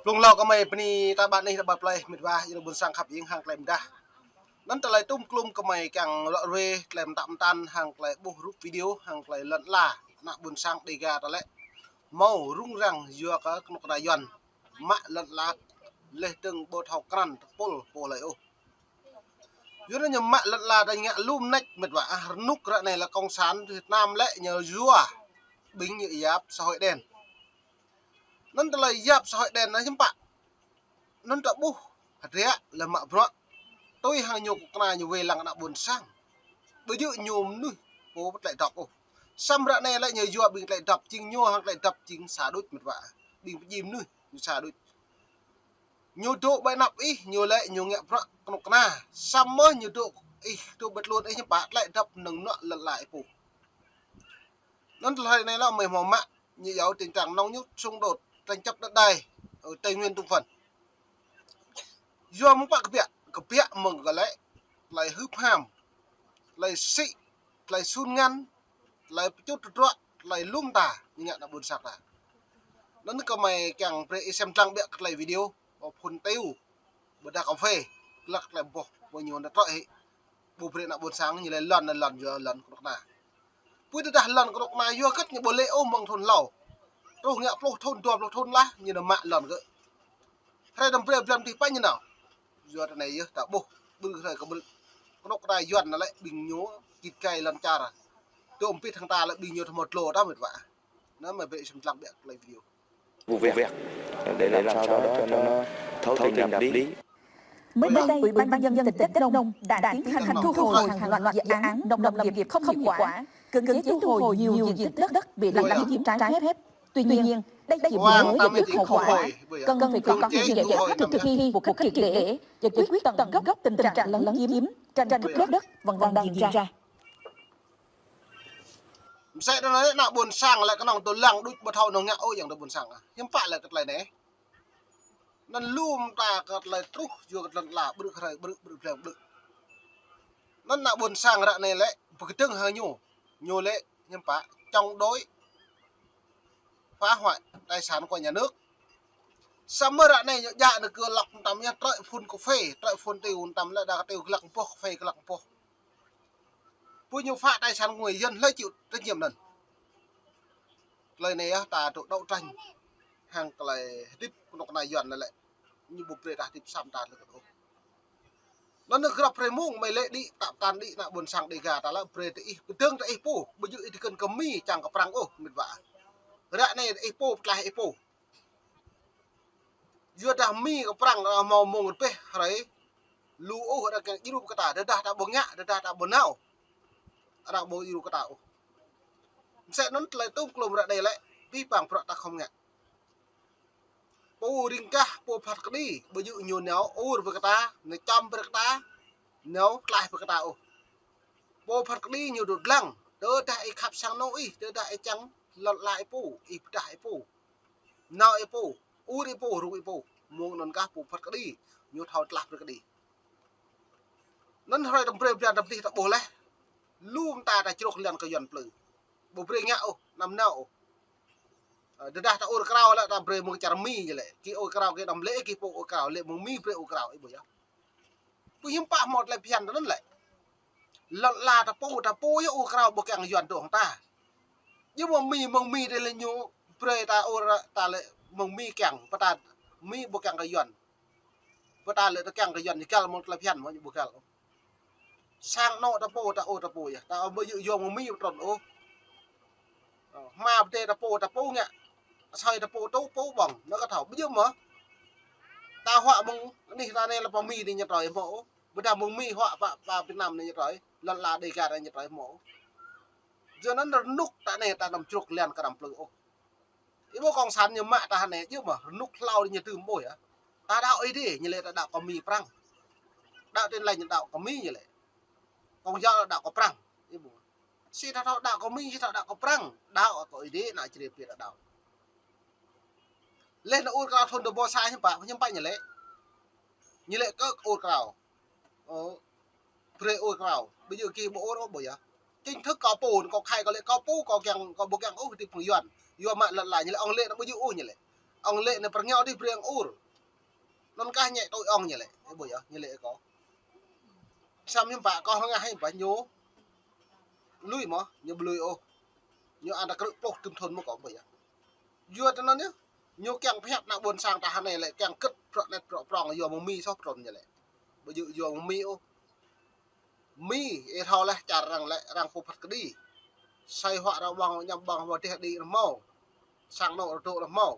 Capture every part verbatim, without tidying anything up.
Blung hlâo kơmơi bơni ta ƀă anih ta ƀă plơi, mĕt wa, yua ană ƀôn sang khăp ing hăng tơlơi mơdah. Anŭn tơlơi tŭm klum kơmơi kiăng ră ruai tơlơi mơtă mơtăn hăng tơlơi ƀuh rup video hăng tơlơi lŏn ala ană ƀôn sang Dêga ta lĕ hmâo rŭng răng yua kơ kơnuk kơna Yuan mă lŏn ala laih dơ̆ng ƀu thâo krăn tơpul pô hlơi ôh. Yua anŭn ñu mă lŏn ala ta ngă lu mơneč mĕt wa ah, rơnŭk ră anai lĕ cộng sản Việt Nam lĕ ñu yua ƀing ñu yap xã hội đen. Anŭn tơlơi yap xã hội đen anŭn hiư̆m pă. Anŭn ta ƀuh hơdră lĕ mă bruă. Tui hăng ñu kơnuk kơna ñu wai lăng ană ƀôn sang. Ƀu djơ̆ ñu mơnuih pô pơtlĕ dŏp ôh. Samơ̆ ră anai lĕ ñu yua ƀing tlĕ dŏp jing ñu hăng tlĕ dŏp jing sa đôč mĕt wa. Ƀing pơjing mơnuih ñu sa đôč. Ñu dŏ ƀơi anăp ih, ñu lĕ ñu ngă bruă kơnuk kơna. Samơ̆ ñu dŏ ih, dŏ ƀơi tơlơi ih hiư̆m pă tlĕ dŏp nơ̆ng mơnuă lŏn ala ih pô. Anŭn tơlơi anai lĕ mơi hmâo mă ñu yua tình trạng nóng nhút xung đột tranh chấp đất đai ở Tây Nguyên tùm phần. Yua mơ̆ng pă kơbiă, kơbiă mơ̆ng kơ lĕ tơlơi hưp ham, tơlơi sĭ, tơlơi sun ngăn, tơlơi pơčŭt tơdruă, tơlơi lŏm ta, ñu ngă ană ƀôn sang ta. Anŭn kơmơi kiăng brơi ih sem lăng ƀiă kơ tơlơi video, ƀơi phun tiu, ƀôdah kơphê, glăk tơlơi boh, ƀơi ñu anŭn trŏ hĭ. Ƀu brơi ană ƀôn sang ñu lĕ lŏn, lŏn yua lŏn kơnuk kơna. Pui tơdah lŏn kơnuk kơna yua kơ̆t ñu ƀu lĕ ôh mơ̆ng thŭn hlâo. Truh ngă pluh thŭn, dua pluh thŭn lah, ñu nao mă lŏn gơ̆. Hrơi đăm brơi blan tih pă ñu nao. Yua tơ anai yơh ta ƀuh, ƀrư̆ hrơi kơ ƀrư̆. Kơnuk kơna Yuan anŭn lĕ ƀing ñu git gai lŏn čar. Dŏ mpit hăng ta lĕ ƀing ñu thâo mơ̆ tlô ta mĕt wa. Anŭn mơi brơi sem lăng ƀiă tơlơi video. Vụ việc để làm sao đó cho nó thấu tình đạt lý. Mới đây, Ủy ban Nhân dân tỉnh Đắk Nông đã tiến hành thu hồi hàng loạt dự án nông lâm nghiệp không hiệu quả, cưỡng chế thu hồi nhiều diện tích đất bị lấn chiếm trái phép. Tuy nhiên, đây chỉ là mới giải quyết hậu quả, cần phải có những giải pháp thực thi một cách triệt để, giải quyết tận gốc tình trạng lấn chiếm, tranh cướp đất vẫn đang diễn ra. Msĕ anŭn lĕ ană ƀôn sang lĕ kơnơ̆ng tơlăng đôč ƀu thâo nao ngă ôh yang tơ ƀôn sang. Hiư̆m pă lĕ kơ tơlơi anai. Anŭn lŏm ta kơ tơlơi truh yua kơ lŏn ala ƀrư̆ hrơi ƀrư̆, ƀrư̆ blan ƀrư̆. Anŭn ană ƀôn sang ră anai lĕ pơkơdơ̆ng hăng ñu. Ñu lĕ hiư̆m pă chống đối phá hoại tài sản của nhà nước. Samơ̆ ră anai ñu djă nao kơ glăk mơtam yơh, trơi phun kơphê, trơi phun tiu mơtam lĕ đa tiu glăk boh, kơphê glăk boh. Pui ñu phá tài sản của người dân, hlơi chịu trách nhiệm anŭn. Tơlơi anai yơh ta dŏ đấu tranh hăng tơlơi hơdip kơnuk kơna Yuan anŭn lĕ. Ñu ƀu brơi ta hơdip săm ta lĕ kơt ôh. Anŭn nao grăp hrơi mông mơi lĕ đĭ, tap tan đĭ ană ƀôn sang Dêga ta lĕ brơi tơ ih, pơdơ̆ng tơ ih pô, ƀu djơ̆ ih tơkơ̆n kơ Mi čang kơ Prăng ôh mĕt wa. Ră anai ih pô pơtlaih ih pô. Yua dah Mi kơ Prăng arăng hmâo mông rơbeh hrơi lu ôh arăng kiăng djru kơ ta, tơdah ta ƀu ngă, tơdah ta ƀu nao, arăng ƀu djru kơ ta ôh. Msĕ anŭn tơlơi tŭm klum ră anai lĕ, abih bang bruă ta khŏm ngă. Pô ring kah, pô phat kơđi, ƀu djơ̆ ñu nao ur brơi kơ ta, nao čăm brơi kơ ta, nao tlaih brơi kơ ta ôh. Pô phat kơđi ñu dŏ dlăng, tơdah ih khăp sang anŏ ih, tơdah ih čang lŏn ala ih pô, ih pơdah ih pô. Nao ih pô, ur ih pô, rŭng ih pô. Mơ̆ng anŭn kah pô phat kơđi, ñu thâo tlaih brơi kơđi. Anŭn hrơi đăm brơi blan đăm tih ta ƀuh laih. Lŏm ta ta čruk lŏn kơ Yuan plư. Ƀu brơi ngă ôh, anăm nao ôh. Ơ, tơdah ta ur krao lĕ ta brơi mơ̆ng čar Mi ñu lĕ. Ki ur krao ki đăm lĕ ki pô ur krao, lĕ mơ̆ng Mi brơi ur krao, ih ƀuh yơh. Pui hiư̆m pă hmâo tơlơi phiăn tơ anŭn lĕ. Lŏn ala ta pô, ta pô yơh ur krao ƀu kiăng Yuan dŏ hăng ta. Djơ̆ mơ̆ng Mi, mơ̆ng Mi tơ lĕ ñu brơi ta ur ta lĕ mơ̆ng Mi kiăng, pơ ta Mi ƀu kiăng kơ Yuan. Pơ ta lĕ ta kiăng kơ Yuan, ñu găl mơ̆ng tơlơi phiăn mơ̆ ñu ƀu găl. Sang anŏ ta pô, ta ur ta pô yơh. Ta ƀu djơ̆ yua mơ̆ng Mi pơtrŭn ôh. Ơ, hma pơdai ta pô, ta pô ngă. Asơi ta pô tŭ, pô ƀơ̆ng, anŭn kơ thâo. Ƀu djơ̆ mơ̆. Ta huă mơ̆ng anih ta anai lĕ pơ Mi tơ ñu trơi hmâo ôh. Ƀôdah mơ̆ng Mi huă pơ, pơ Việt Nam anai ñu trơi. Lŏn ala Dêga anai ñu trơi hmâo ôh. Yua anŭn rơnŭk ta anai ta anăm čruk lŏn kơ anăm plư ôh. Ih ƀuh cộng sản ñu mă ta anai djơ̆ mơ̆, rơnŭk hlâo ñu tơm ƀuh yơh. Ta đaŏ Ơi Adai, ñu lĕ ta đaŏ kơ Mi Prăng. Đaŏ Tin Lành đaŏ kơ Mi ñu lĕ. Công giáo đaŏ kơ Prăng. Ih ƀuh. Sĭt ta thâo đaŏ kơ Mi, sĭt ta thâo đaŏ kơ Prăng. Đaŏ kơ Ơi Adai, ană Jrai pia đaŏ. Laih anŭn ur krao thŭn dua ƀô sa hiư̆m pă, hiư̆m pă ñu lĕ. Ñu lĕ kơ ur krao. Ơ, brơi ur krao. Ƀu djơ̆ ki ƀu ur ôh ƀuh yơh. Chính thức kâo pô, kâo khai kâo lĕ kâo pô, kâo kiăng, kâo ƀu kiăng ôh hơdip hăng Yuan. Yua mă lŏn ala ñu lĕ, ŏng lĕ anŭn ƀu djơ̆ ôh ñu lĕ. Ŏng lĕ anai pơrơngiao dih brơi ŏng ur. Anŭn kah ñĕ tui ŏng ñu lĕ. Ơ ƀuh yơh, ñu lĕ kâo. Samơ̆ hiư̆m pă kâo hơngah hiư̆m pă ñu. Lui mơ̆, ñu ƀu lui ôh. Ñu ăn ta krư̆ pluh tơm thŭn mơ̆ kâo ƀuh yơh. Yua tơ anŭn yơh. Ñu kiăng pơhiăp ană ƀôn sang ta hơnai lĕ kiăng kơ̆t prŏk net prŏk prŏng yua mơ̆ng Mi soh trŭn ñu lĕ. Ƀu djơ̆ yua mơ̆ng Mi ôh. Mi, ih thâo laih čar arăng lĕ, arăng pô phat kơđi. Sai huă arăng ƀơ̆ng, ñăm ƀơ̆ng, hmâo dêh đĭ arăng hmâo. Sang anŏ arăng dŏ arăng hmâo.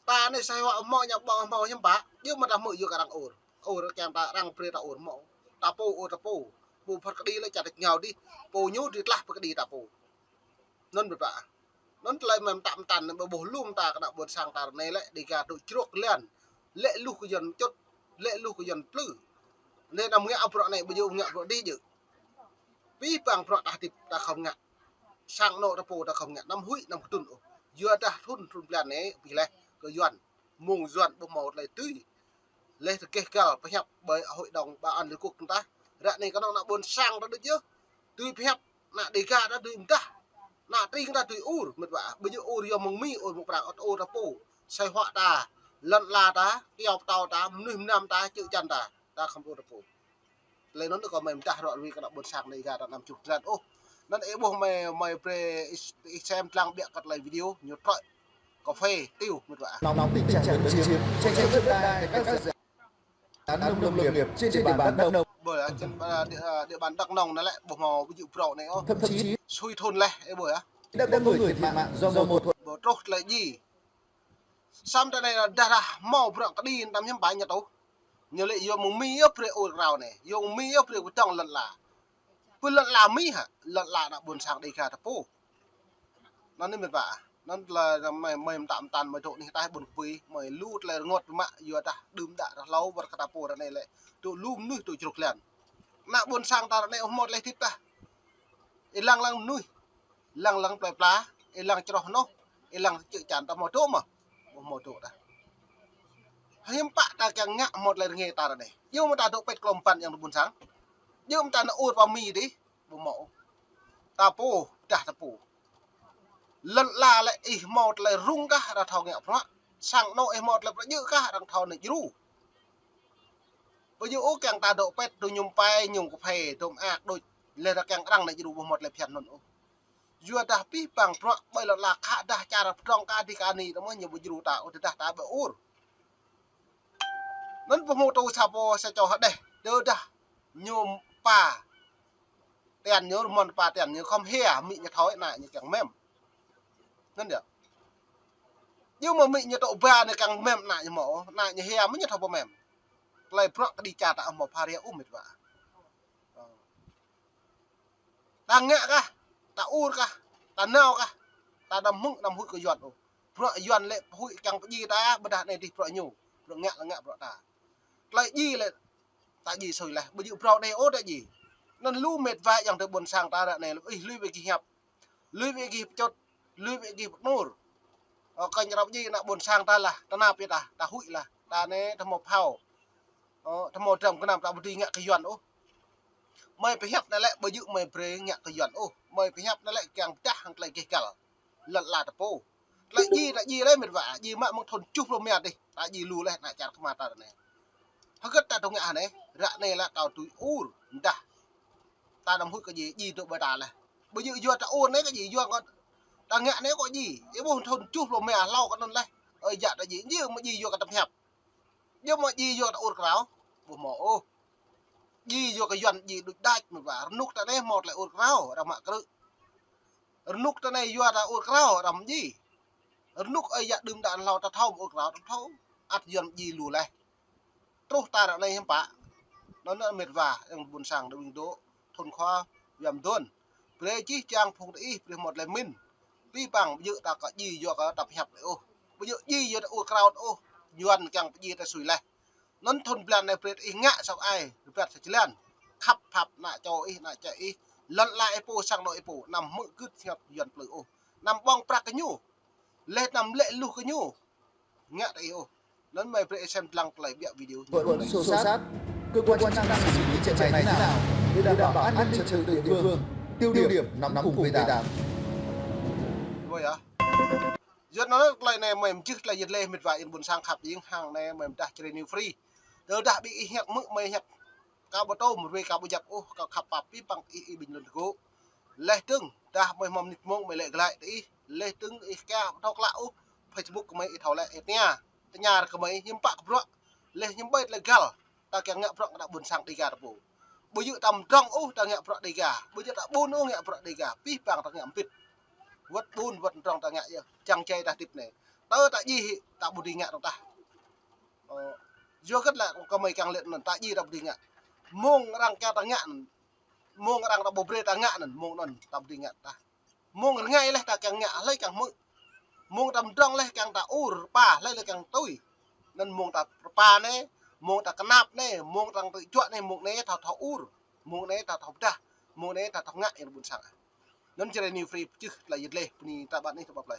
Ta anai sai huă hmâo, ñăm ƀơ̆ng hmâo hiư̆m pă, djơ̆ mơ̆ ta hmư̆ yua kơ arăng ur. Ur kiăng ta arăng brơi ta ur hmâo. Ta pô ur ta pô. Pô phat kơđi lĕ čar ta ngao dih. Pô ñu dih tlah pơ kơđi ta pô. Anŭn ƀiă ƀă. Anŭn tơlơi mơ̆ng mơtam mơtam anai ƀu ƀuh lŏm ta kơ ană ƀôn sang ta anai lĕ Dêga dŏ črŏk lăn. Lĕ luh kơ Yuan čut, lĕ luh kơ Yuan plư. Anai anăm ngă bruă anai ƀu djơ̆ ngă bruă dih djơ̆. Pih pang bruă ta hơdip ta khŏm ngă. Sang anŏ ta pô ta khŏm ngă, anăm huĭ anăm kơtŭn ôh. Yua dah thŭn thŭn blan anai pih laih kơ Yuan. Mơ̆ng Yuan ƀu hmâo tơlơi tui. Laih tơkeh găl pơhiăp ƀơi Hội đồng Bảo an Liên Quốc ta. Ră anai kơnơ̆ng ană ƀôn sang ta đôč yơh. Tui pơhiăp ană Dêga ta tui mơdah. Ană tring ta tui ur, mĕt wa. Ƀu djơ̆ ur yua mơ̆ng Mi, ur mơ̆ng Prang, ur ta pô. Sai huă ta, lŏn ala ta, kyâo pơtâo ta, mơnuih mơnam ta, čư̆ čan ta. Ta khŏm ur ta pô. Tơlơi anŭn kâo mơi mơdah ră ruai kơ ană ƀôn sang Dêga ta anăm čŭk tơlơi ôh. Anŭn ih ƀuh mơi, mơi brơi ih, ih sem tơlang ƀiă kơ tơlơi video, ñu trŏ. Kơphê, tiu, mĕt wa. Nóng, nóng tình trạng lấn chiếm, tranh chấp đất đai tại các dự án nông lâm nghiệp trên địa bàn Đắk Nông. Ƀơi, trên, à, địa, à, địa bàn Đắk Nông anai lĕ, ƀu hmâo ƀu djơ̆ bruă anai ôh. Thậm chí sui thun leh, ơ ƀơi ah. Đã có người thiệt mạng do mâu thuẫn. Ƀơi truh tơlơi djai. Samơ̆ ta anai dah dah hmâo bruă kơđi anăm hiư̆m pă ñu tuh. Ñu lĕ yua mơ̆ng Mi yơh brơi ur krao anai. Yua mơ̆ng Mi yơh brơi pơdơ̆ng lŏn ala. Pơ lŏn ala Mi hă, lŏn ala ană ƀôn sang Dêga ta pô. Anŭn anai mĕt wa. Anŭn tơlơi mơi, mơi mơtam mơtam mơi dŏ anih ataih ƀôn kơpui, mơi lu tơlơi rơngot biă mă, yua dah đưm đă rah hlâo wơ̆t kơ ta pô ră anai lĕ. Dŏ lu mơnuih dŏ črŏk lăn. Ană ƀôn sang ta ră anai ƀu hmâo tơlơi hơdip tah. Ih lăng lăng mơnuih. Lăng lăng plơi pla, ih lăng čroh anŏ, ih lăng čư̆ čan ta hmâo dŏ mơ̆. Ƀu hmâo dŏ tah. Hiư̆m pă ta kiăng ngă hmâo tơlơi rơngai ta ră anai. Yua mơ̆ ta dŏ pĕt klŏm păn yang ƀôn sang. Yua mơ̆ ta nao ur pơ Mi dih. Ƀu hmâo. Ta pô, dah ta pô. Lŏn ala lĕ ih hmâo tơlơi rŭng kah arăng thâo ngă bruă. Sang anŏ ih hmâo tơlơi pơjơ̆ kah arăng thâo nao djru. Ƀu djơ̆ ôh kiăng ta dŏ pĕt dŏ mơñum pai, mơñum kơphê, dŏ mơak đôč. Lĕ ta kiăng arăng nao djru ƀu hmâo tơlơi phiăn anŭn ôh. Yua dah pih pang bruă ƀơi lŏn ala khă dah čar pơdrŏng kơ adih kơ ani ta mơ̆ ñu ƀu djru ta ôh, tơdah ta ƀu ur. Anŭn pơhmu tŭ sa pô sa čô hơđeh, tơdah ñu pă tian ñu, rơmon pă tian ñu, khŏm hia, amĭ ñu thâo ană ñu kiăng mem. Anŭn yơh. Yua mơ̆ amĭ ñu tŏ ba ñu kiăng mem ană ñu mơ̆, ană ñu hia mơ̆ ñu thâo pơmem. Tơlơi bruă kơđi čar ta hmâo phara ôh mĕt wa. Ta ngă kah, ta ur kah, ta nao kah, ta anăm hmư̆ anăm huĭ kơ Yuan ôh. Bruă Yuan lĕ huĭ kiăng pơdjai ta, ƀôdah anai dih bruă ñu, bruă ngă lĕ ngă bruă ta. Tơlơi djai lĕ ta djai sui laih, ƀu djơ̆ bruă anai ôh ta djai. Anŭn lu mĕt wa yang tơ ƀôn sang ta ră anai, ih lui ƀơi gih hiăp, lui ƀơi gih pơčŭt, lui ƀơi gih pơkơnur. Ơ, kơnh rap djai ană ƀôn sang ta lah, ta nao pơ ta, ta huĭ lah, ta anai ta hmâo phao. Ơ, ta hmâo dram gơnam ta ƀu dưi ngă kơ Yuan ôh. Mơi pơhiăp anai lĕ ƀu djơ̆ mơi brơi ngă kơ Yuan ôh. Mơi pơhiăp anai lĕ kiăng pơdah hăng tơlơi gêh găl. Lŏn ala ta pô. Tơlơi djai, ta djai lĕ mĕt wa, djai mă mơ̆ng thŭn tơjuh pluh rơma dih. Ta djai lu laih ană čar kơmă ta ră anai. Hơget ta dŏ ngă hơnai, ră anai lĕ kâo tui ur, mơdah. Ta anăm huĭ kơ djai, djai dŏ ƀơi ta laih. Ƀu djơ̆ yua ta ur anai kơ djai, yua kơ ta ngă anai kơ djai. Ih ƀuh thŭn tơjuh pluh rơma hlâo kơ anŭn laih. Ơi yă ta djai, djơ̆ mơ̆ djai yua kơ ta pơhiăp. Djơ̆ mơ̆ djai yua kơ ta ur krao. Ƀu hmâo ôh. Djai yua kơ Yuan djai đôč đač mĕt wa. Rơnŭk ta anai hmâo tơlơi ur krao, arăng mă krư̆. Rơnŭk ta anai yua ta ur krao, arăng djai. Rơnŭk ơi yă đưm đă hlâo ta thâo ur krao, ta thâo. Ăt Yuan djai lu laih. Truh ta ră anai hiư̆m pă. Anŭn anai mĕt wa, yang ƀôn sang dŏ ƀing dŏ, thŭn khua, yăm dŏn. Brơi čih čang phung ta ih, brơi hmâo tơlơi pơmĭn. Pih pang ƀu djơ̆ ta kơ djai yua kơ ta pơhiăp lĕ ôh. Ƀu djơ̆ djai yua ta ur krao ôh. Yuan kiăng pơdjai ta sui laih. Anŭn thŭn blan anai brơi ta ih ngă sa ai, rơbat sa jơlan. Khăp phap ană čô ih, ană čô ih. Lŏn ala ih pô, sang anŏ ih pô, anăm hmư̆ gưt hiăp Yuan plư ôh. Anăm ƀơ̆ng prăk kơ ñu. Laih anăm lĕ luh kơ ñu. Ngă ta ih ôh. Anŭn mơi brơi ih sem dlăng tơlơi ƀiă video. Vợ luận sổ sát, cơ quan chức năng xử lý chuyện này thế nào để đảm bảo an ninh trật tự địa phương, tiêu điểm nắm cùng với đảng. Ôi à. Yua anŭn tơlơi anai mơi mơčih tơlơi yơh lĕ mĕt wa ih ƀôn sang khăp ing hăng anai mơi mơdah čơrê New Free. Tơdah ƀing ih hiăp mơ̆ mơi hiăp. Kâo ƀu tŭ mơ̆ wai kâo ƀu djăp ôh, kâo khăp pap pih păng ih ih ƀing lŏn tơgŭ. Laih dơ̆ng, dah mơi hmâo mơnit mông mơi lĕ glaĭ tơ ih. Laih dơ̆ng ih kiăng ƀu thâo klă ôh. Facebook kơ mơi ih thâo lĕ ih tơña. Tơña ră kơ mơi ih hiư̆m pă kơ bruă. Laih hiư̆m ƀai tơlơi găl. Ta kiăng ngă bruă kơ ta ƀôn sang Dega ta pô. Ƀu djơ̆ ta mơdrŏng ôh ta ngă bruă Dega. Ƀu djơ̆ ta ƀun ôh ngă bruă Dega. Pih păng ta ngă mbĭt. Wơ̆t ƀun wơ̆t mơdrŏng ta ngă yơh. Čang čai ta tip anai. Tơ ta djai hĭ ta ƀu dưi ngă dong tah. Ơ, yua kơ lĕ kơ mơi kiăng lĕ anŭn ta djai ta ƀu dưi ngă. Mông arăng kiăng ta ngă anŭn. Mông arăng ta ƀu brơi ta ngă anŭn. Mông anŭn ta ƀu dưi ngă tah. Mông rơngai laih ta kiăng ngă hlơi kiăng hmư̆. Mông ta mơdrŏng laih kiăng ta ur rơpa hlơi laih kiăng tui. Anŭn mông ta rơpa anai, mông ta kơnap anai, mông ta tơjuă anai, mông anai ta thâo ur. Mông anai ta thâo pơdah. Mông anai ta thâo ngă ih ƀôn sang. Anŭn čơrê New Free pơčih tơlơi yơh lĕ bơni ta ƀăn ih ta ƀăp lĕ.